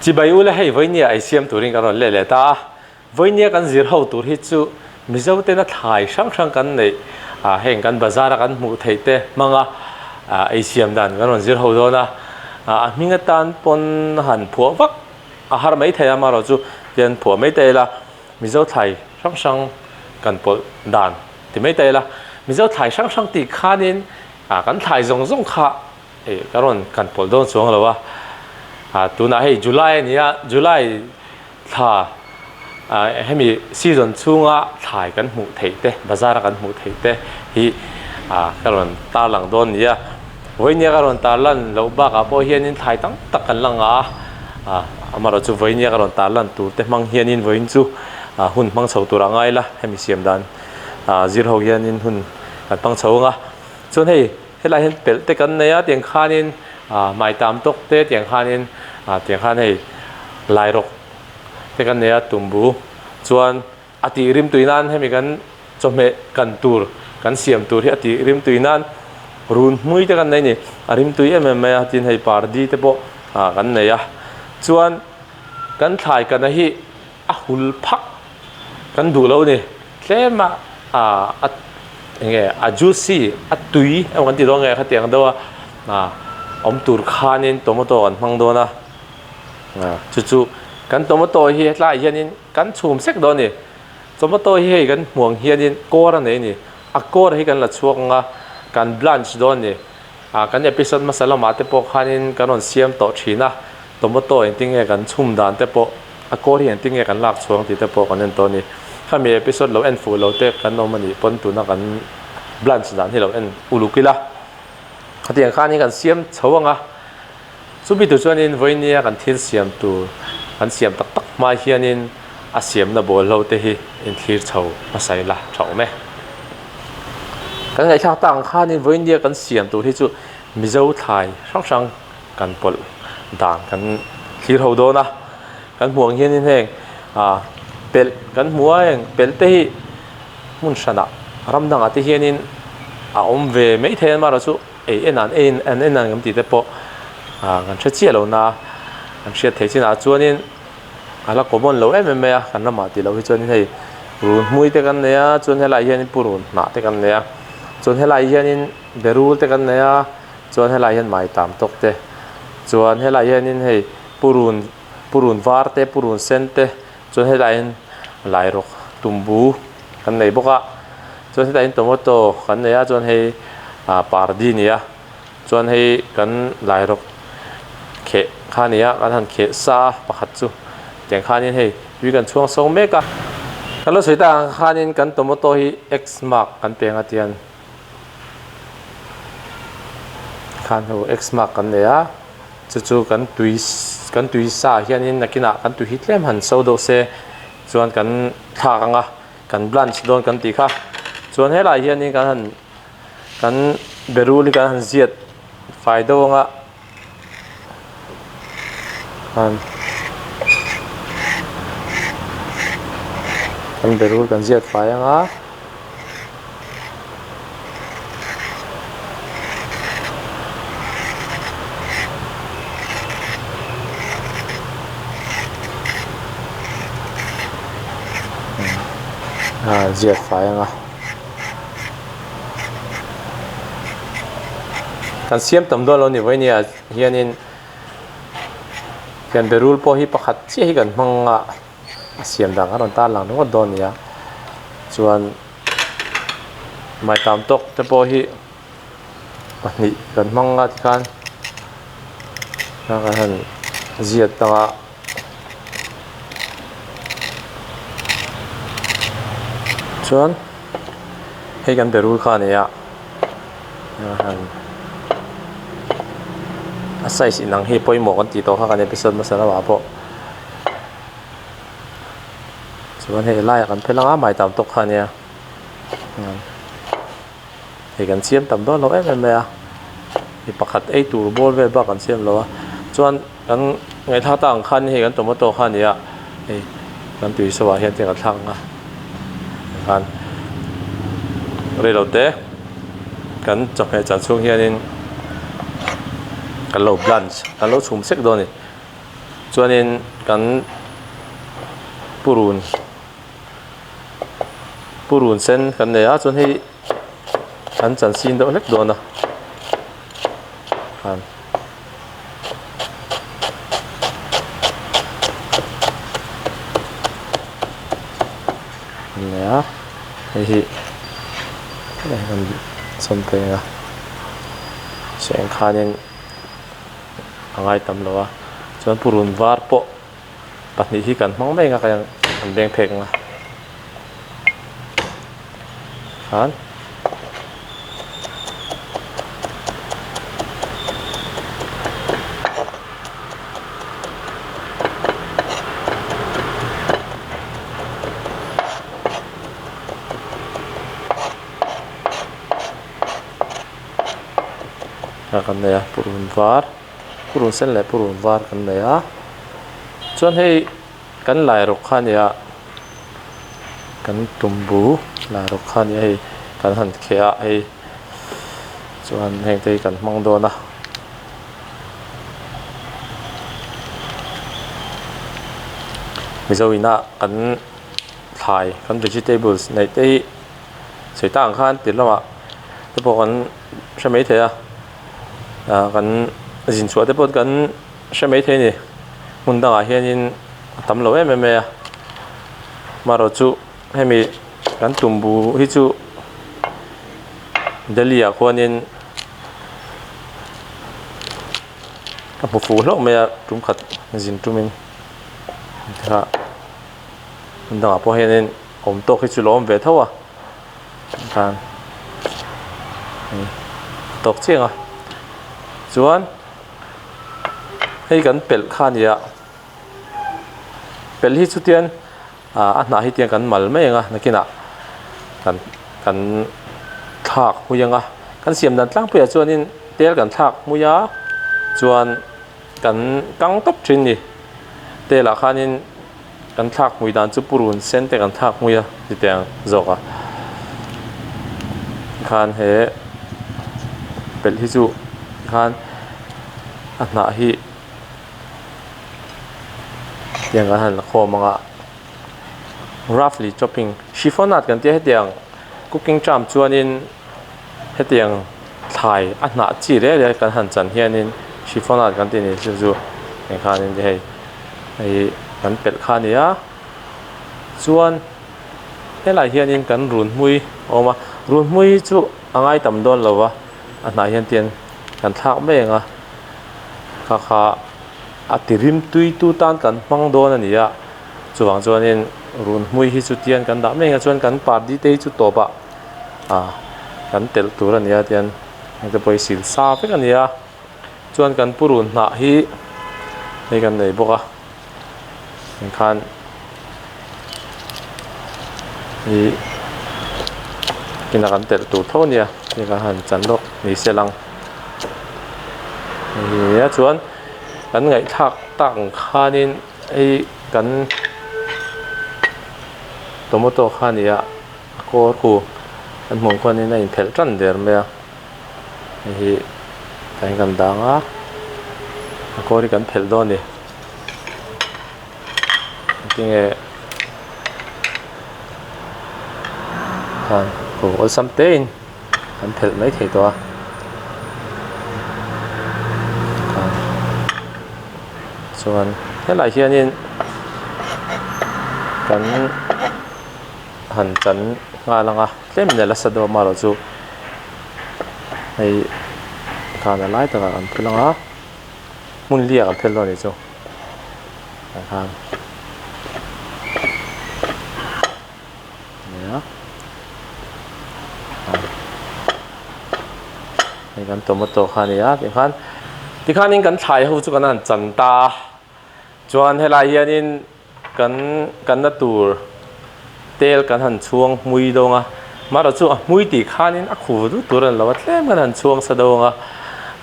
Chibai ula hei vawinia ei siam turin kan rawn let leh ta a, vawinia kan zir ho tur hi chu Mizo tena thlai hrang hrang kan neih heng kan bazar a kan hmuh theih te hmanga ei siam dan kan rawn zir ho dawn a, a hming atan pawn han phuah vak a har mai thei a, amaherawh chu tian phuah mai ta ila Mizo thlai hrang hrang kan pawlh dan ti mai ta ila, Mizo thlai hrang hrang tih khanin kan thlai zawng zawng kha Hei ka rawn kan pawlh dawn chuang lo a, ah tunah hei July a ni a, July thla ah hemi season chhunga thlai kan hmuh theih te bazar a kan hmuh theih te hi ah ka rawn tarlang dawn a ni a, vawinia ka rawn tarlan loh bakah pawh hianin thlai tam tak kan la ngah a, ah amaherawh chu vawinia ka rawn tarlan tur te hmang hianin vawiin chu ah hun hmang chho tur a ngai la hemi siam dan ah zir ho hianin hun kan hmang chho ang a, chuan hei. Helai hian pelh te kan nei a tiang khanin ah maitam tawk te tiang khanin ah tiang khan hei lairawk te kan nei a tumbu chuan a tih rim tui nan hemi kan chawhmeh kan tur kan siam tur hi a tih rim tui nan run hmui te kan nei a ni a rim tui em em mai a tin hei pardi te pawh ah kan nei a chuan kan thlai kana hi a hul phak kan duh lo a ni tlem a ah a eng nge a juicy a tui emaw kan ti dawn nge khatiang deuh a ah awm tur khanin tomato kan hmang dawn a ah chu chu kan tomato hi hetlaiah hianin kan chhum sek dawn a ni tomato hi hei kan hmuh ang hianin kawr a nei a ni a kawr hi kan la chhuak ang a kan blanch dawn a ni ah kan episode hmasa lamah te pawh khanin kan rawn siam tawh thin a tomato engtin nge kan chhum dan te pawh. A kawl hi engtin nge kan lak chhuang tih te pawh kan en tawh a ni. Khami episode lo en fuh lo te kan awm a nih pawn tuna kan blanch dan hi lo en uluk ila. Khatiang khan hi kan siam chho ang a, chumi tur chuanin vawinia kan thil siam tur kan siam tak tak hma hianin a siamna bawlhlo te hi inthlir chho hmasa ila tha awm e. Kan ngaihthlak tak ang khanin vawinia kan siam tur hi chu Mizo thlai hrang hrang kan pawlh dan kan thlir ho dawn a kan hmuh ang hianin heng ah pelh kan hmu a heng pelh te hi hmun hranah ram dangah te hianin a awm ve mai thei a amaherawh chu ei en an en an en ang tih te pawh ah kan hre chiah lo na kan hriat theih chinah chuanin a la common lo em em mai a kan ramah tih loh hi chuanin hei run hmui te kan nei a chuan helaiah hianin purun hnah te kan nei a chuan helaiah hianin berul te kan nei a. Chuan helaiah hian mai tam tawk te chuan helaiah hianin hei purun purun var te purun sen te chuan helaiah hian lairawk tumbu kan nei bawk a chuan hetah hian tomato kan nei a chuan hei ah pardi a ni a chuan hei kan lairawk kheh kha a ni a kan han kheh sa a pakhat chu tiang khanin hei tui kan chhuang so mek a kan lo sawi tak ang khanin kan tomato hi x mark kan peng a tian. Khan ho x mark kan nei a chu chu kan tui kan tui sa hianin nakinah kan tui hi tlem han so deuh se chuan kan thlak ang a kan blanch dawn kan tih kha chuan helaiah hianin kan han kan berul hi kan han ziat fai deuh ang a. Kan berul kan ziat fai ang a. Ziat fai ang a. Kan siam tam dawn lo ni vawinia hianin hian berul pawh hi pakhat chiah hi kan hmang a a siam dan kan rawn tar lang ringawt dawn a ni a chuan maitam tawk te pawh hi pahnih kan hmang a tikhan kan han ziat ang a. Chuan hei kan berul kha a ni a a size inang hi pawimawh kan tih tawh kha kan episode hmasa lamah pawh chuan hei laiah kan phel anga mai tam tawk kha a nia hei kan siam tam dawn lo em em mai a mi pakhat ei tur bawr vel bak kan siam lo a chuan. Kan ngaihthlak tak ang khan hei kan tomato kha a ni a, hei kan tui so ah hian tiang a thlak ang a tikhan reilote kan chawhmeh chan chhung hianin kan lo blanch kan lo chhum sek dawn a ni. Chuanin kan purun purun sen kan nei a chuan hei an chan sin deuh hlek dawn a khan. Kan nei a hei hi kan sawn peng a seng khanin a ngai tam lo a chuan purun var pawh pahnih hi kan hmang mai ang a kan beng phek ang a khan. A kan nei a purun var purun sen leh purun var kan nei a chuan hei kan lai rawk kha a ni a kan tumbu lai rawk kha a ni a hei kan han kheh a hei chuan heng te hi kan hmang dawn a. Mizo ina kan thlai kan vegetables neih te hi sawi tak ang khan tir lamah te pawh kan hre mai thei a ah kan zin chhuah te pawh kan hre mai thei a ni hmun dangah hianin a tam lo em em mai a amaherawh chu hemi kan tumbu hi chu Delhi ah khuanin ka hmu fuh hlauh mai a tum khat zin tumin hmun dangah pawh hianin awm tawk hi chu lo awm ve tho a khan tawk chiang a chuan hei kan pelh kha a ni a pelh hi chutian ah a hnah hi tiang kan mal mai ang a nakinah kan kan thlak hmui ang a kan siam dan tlangpuiah chuanin tel kan thlak hmui a chuan kan kang tawp thin a ni telah khanin. Kan thlak hmui dan chu purun sen te kan thlak hmui a titiang zawk a khan he pelh hi chu khan a hnah hi tiang kan han la khawm ang a roughly chopping chiffonade kan tia hetiang cooking term chuanin hetiang thlai a hnah chi reng reng kan han chan hianin chiffonade kan tih a ni chu chu engkhanin hei. Hei kan pelh kha a ni a chuan helaiah hianin kan runhmui a awm a runhmui hi chu a ngai tam dawn lo va a hnah hian tian kan thlak mai ang a kha kha a ti rim tui tu tan kan hmang dawn a ni a chuvang chuanin runhmui hi chu tian kan dah mai ang a chuan kan pardi te hi chu tawpah ah kan telh tur a ni a tian heng te pawh hi sil sa vek a ni a. Chuan kan purun hnah hi hei kan nei bawk a engkhan ih ina kan telh tur tho ania hei kan han chan lawk ni se lang hei a chuan kan ngaihthlak tak ang khanin hei kan tomato kha a ni a a kawr khu kan hmuh ang khuanin a inphelh tan der mai a. Hei hi tah hian kan dang a a kawr hi kan phelh dawn a ni tinge khan aw awlsam te in kan phelh mai thei tawh a chuan helaiah hianin kan han chan nghal ang a tlem in a la sa deuh amaherawh chu hei khan a lai takah kan phel ang a hmun liak an phel dawn a nih chu tah khan nia hei kan tomato kha a ni a tikhan tikhanin kan thlai ho chu kan han chan ta a chuan helai hianin. Kan kanna tur tel kan han chhuang hmui dawng a, marawh chu a hmui tih khanin a khu dut tur a ni lo a, tlem kan han chhuang sa dawng a,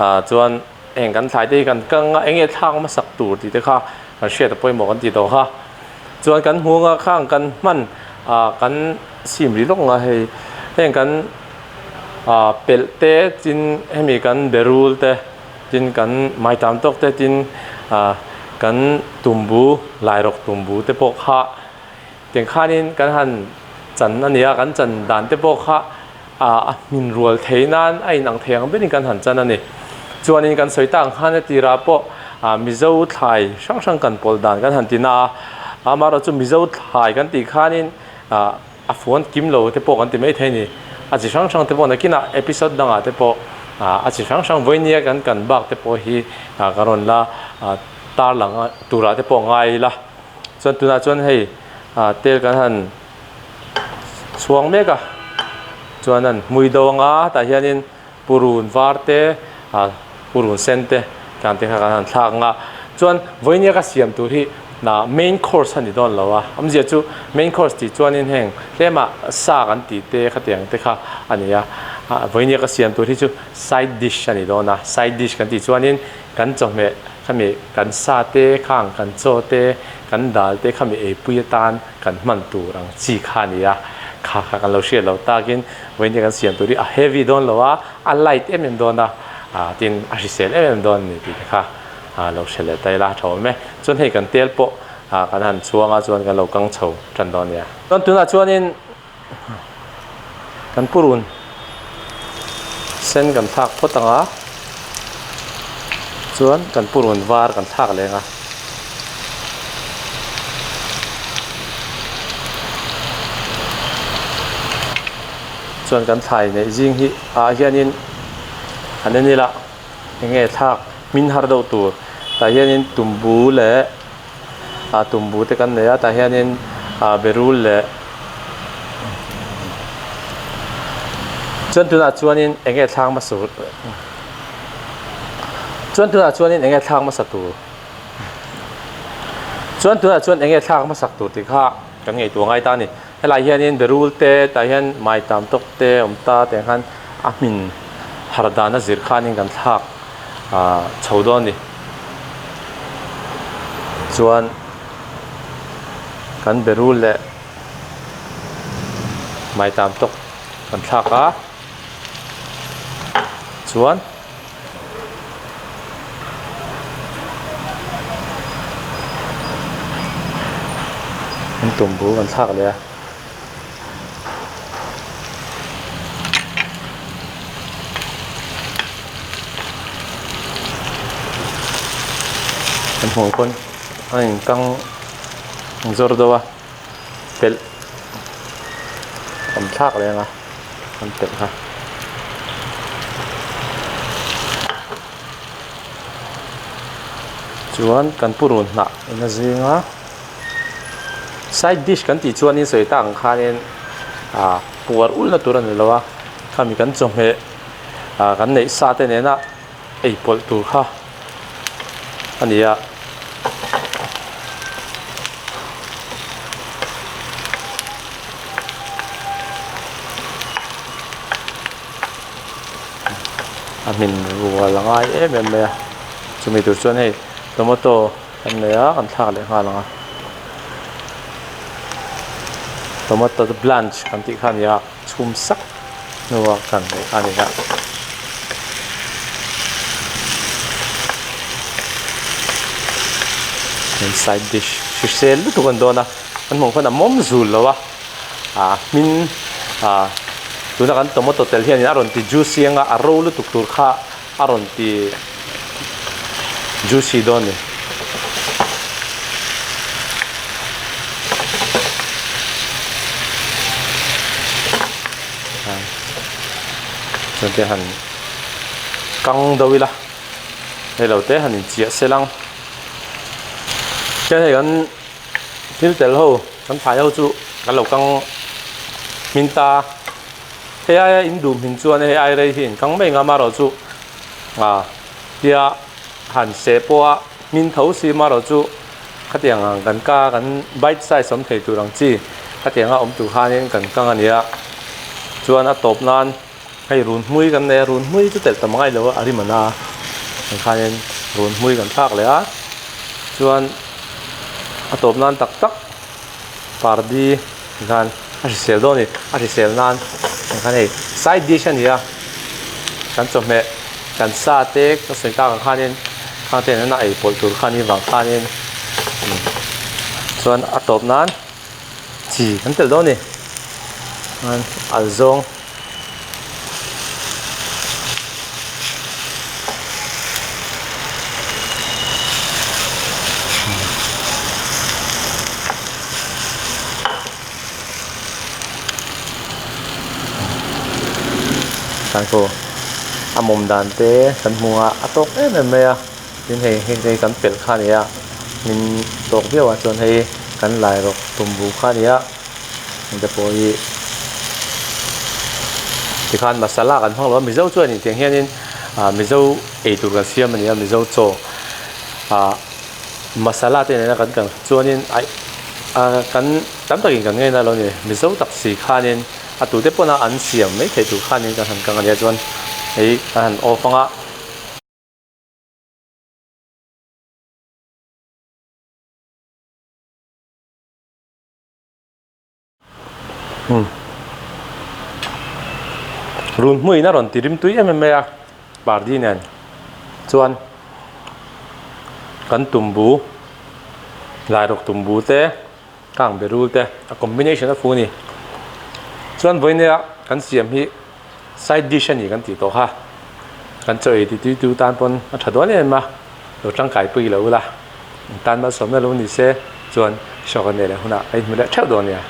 ah chuan heng kan thlai te hi kan kang a, eng nge thlak hmasak tur tih te kha kan hriat a pawimawh kan tih tawh kha. Chuan kan hmuh anga khang kan hman ah kan sim rih lawk ang a hei heng kan ah pelh te tin hemi kan berul te tin kan maitam tawk te tin ah. Kan tumbu, Lairawk tumbu te pawh kha tiang khanin kan han chan a nia, kan chan dan te pawh kha a hmin rual thei nan a inang thei ang berin kan han chan a ni. Chuanin kan sawi tak ang khan tirah pawh Mizo thlai hrang hrang kan pawlh dan kan han ti na a, amaherawhchu Mizo thlai kan tih khanin a fuan kim lo te pawh kan ti mai thei a ni. A chi hrang hrang te pawh nakinah episode dangah te pawh a chi hrang hrang vawinia kan kan bak te pawh hi kan rawn la tarlang turah te pawh ngai ila. Chuan tunah chuan hei tel kan han chhuang mek a, chuan an hmui do anga tah hianin purun var te ah purun sen te tlan te kha kan han thlak ang a chuan vawinia ka siam tur hi ah main course a ni dawn lo a awmzia chu main course tih chuanin heng tlema sa kan tih te khatiang te kha a ni a ah vawinia ka siam tur hi chu side dish a ni dawn a side dish kan tih chuanin kan chawhmeh khami kan sa te khang kan chaw te kan dal te khami eipui atan kan hman tur ang chi kha a ni a, kha kha kan lo hriat loh takin vawiin kan siam tur hi a heavy dawn lo a, a light em em dawn a, ah tin a hrisel em em dawn a ni tih te kha ah lo hre leh ta ila a tha awm e. Chuan hei kan tel pawh ah kan han chhuang a chuan kan lo kang chho tan dawn a nia. Chuan tunah chuanin kan purun sen kan thlak phawt ang a, chuan kan purun var kan thlak leng a. Chuan kan thlai neih zing hi ah hianin an en ila eng nge thlak hmin har deuh tur tah hianin tumbu leh ah tumbu te kan nei a tah hianin ah berul leh chuan tunah chuanin eng nge thlak hmasa chuan tunah chuanin eng nge thlak hmasa tur chuan tunah chuan eng nge thlak hmasak tur tih kha kan ngaihtuah ngai ta a ni helai hianin berul te tah hian mai tam tawk te awm ta tiang khan a hmin har dan a zir khanin kan thlak ah chho dawn a ni chuan kan berul leh mai tam tawk kan thlak a chuan. An tumbu kan thlak leh a. Kan hmuh pawn a inkang zawr deuh a pelh an thlak leh ang a an pelh kha. Chuan kan purun hnah in a zing a side dish kan tih chuanin sawi tak ang khanin ah puar ulna tur a ni lo a khami kan chawhmeh ah kan neih sa te nena ei pawlh tur kha a ni a. A hmin rual a ngai em em mai a chumi tur chuan hei tomato kan nei a kan thlak leh nghal ang a tomato blanch kan tih kha a ni a chhum sak hnua kan neih a ni a. Side dish hrisel lutuk an dawn a an hmuh khan a mawm zul lo a ah hmin ah tuna kan tomato tel hianin a rawn ti juicy anga a ro lutuk tur kha a rawn ti juicy dawn a ni. Chuan te han kang deuh ila hei lo te han inchiah sel ang chuan hei kan thil tel ho kan thlai ho chu kan lo kang hmin ta hei aia in duh hmin chuan hei ai rei hi in kang mai ngam amaherawhchu ah tia han seh pawha hmin tho si amaherawhchu Khatiang ang kan ka kan bite size awm thei tur ang chi khatiang a awm tur khanin kan kang a nia. Chuan a tawp nan hei runhmui kan nei a, runhmui chu telh tam ngai lo a, a rim a na ang khanin runhmui kan thlak leh a. Chuan a tawp nan tak tak pardi khan a hrisel dawn a ni, a hrisel nan ang khan hei side dish a ni a, kan chawhmeh kan sa te ka sawi tak ang khanin. Khang te nena ei pawlh tur kha ni vang khanin chuan a tawp nan chi kan telh dawn a ni. Chuan al zawng Thankhu a mawm dan te kan hmu a a tawk em em mai a tin hei heng te hi kan pelh kha a ni a min tawk viau ah chuan hei kan lai rawk tumbu kha a ni a heng te pawh hi tikhan masala kan hmang lo a mizo chuan in tiang hianin ah mizo eitur kan siam a ni a mizo chaw ah masala te nena kan kan chuanin aih ah kan tam takin kan ngaina lo a ni mizo tak si khanin a tute pawna an siam mai theih tur khanin kan han kang a nia chuan hei kan han off ang a. Umm run hmuin a rawn ti rim tui em em mai a pardi nen chuan kan tumbu lairawk tumbu te kang berul te a combination a fu a ni chuan vawinia kan siam hi side dish a ni kan tih tawh kha kan chaw ei ti tui tu tan pawn a tha dawn em em a lo tangkai pui lo ula. Tan malsawmna lo ni se chuan show kan neih leh hunah ka inhmu leh theuh dawn nia.